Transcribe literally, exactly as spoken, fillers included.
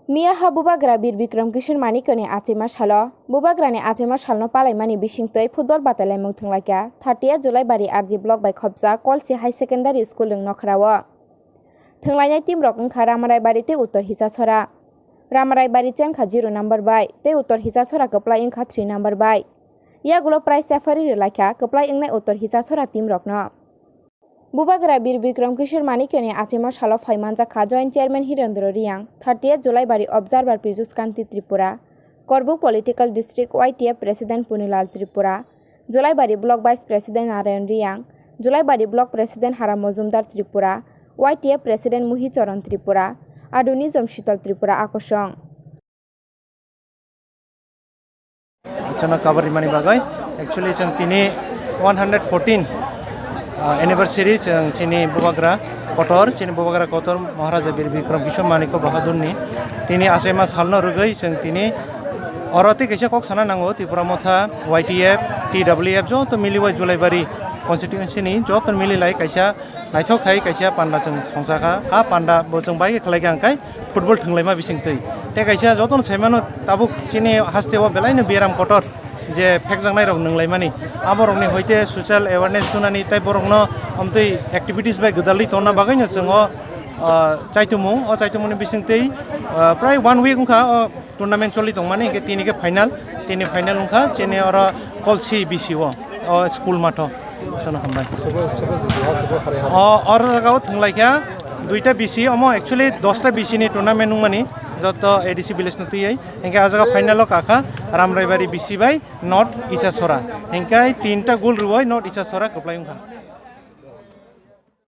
Miya ha Bubagra Bir Bikram Kishore Manikya ni achima salo, Bubagra ni achima salno palaimani bisingtwi football batailaimung thwnglaikha thirtieth July bari R D block bai khopjak Kolsi High Secondary School rwng nokhrao. Thwnglainai team rok wngkha Ramarai Bari tei Uttor Hichasora. Ramarai Bari chenkha zero number bai tei Uttor Hichasora kwplai wngkha three number bai. Yagulo prize referee rwlaikha kwplai wngnai Uttor Hichasora team rokno. Bubagra Bir Bikram Kishore Manikya ni achima salo phai manjakha Joint Chairman Hirendra Riyang, thirtieth July bari Observer Pijus Kanti Tripura, Korbuk Political District Y T F President Punilal Tripura, Julaibari Block Vice President Narayan Riyang, Julaibari Block President Hara Mojumdar Tripura, Y T F President Muhi Charan Tripura, Adunijom Shitol Tripura akosong. Chwngno kabari mani bagwi, actually, chwng tini one hundred fourteen, ah, anniversary, chwng chini Bubagra Kotor, chini Bubagra Kotor Maharaja Bir Bikram Kishore Manikya Bahadurni tini achaima salno rwgwi chwng tini oro tei kaisa kok sana nango, Tipra Motha, Y T F, T W F, joto miliwi Julaibari constituency ni joto mililai kaisa naithok khai kaisa panda chwng songchakha. A panda bo chwng bai khe khlai kha hwnkhe football thwnglaima bisingtwi. Tei kaisa jotono saimano tabuk chini haste o belaino beram kotor je phekjaknai rok nwnglaimani. Aborokni hoite social awareness tunani tei borokno omtwi activities bai gwdalwi tongna bagwino chwng o, ah, chaitumung, o chaitumungni bisingtwi, ah, prai one week wngkha o tournament choli tongmani, hingke tini ke final, tini final wngkha, chini oro Kolsi B C o, o school matho. Sono hambai. Sobo, sobo jiti ha, sobo harai ha. O, oro jaga o thwnglai kha, duita B C, omo actually dosta B C ni tournament wngmani, joto A D C village no twiwi. Hingke a jaga final o kakha, Ramraibari B C bai North Isasora. Hingke tinta goal rwoi North Isasora kwplai wngkha.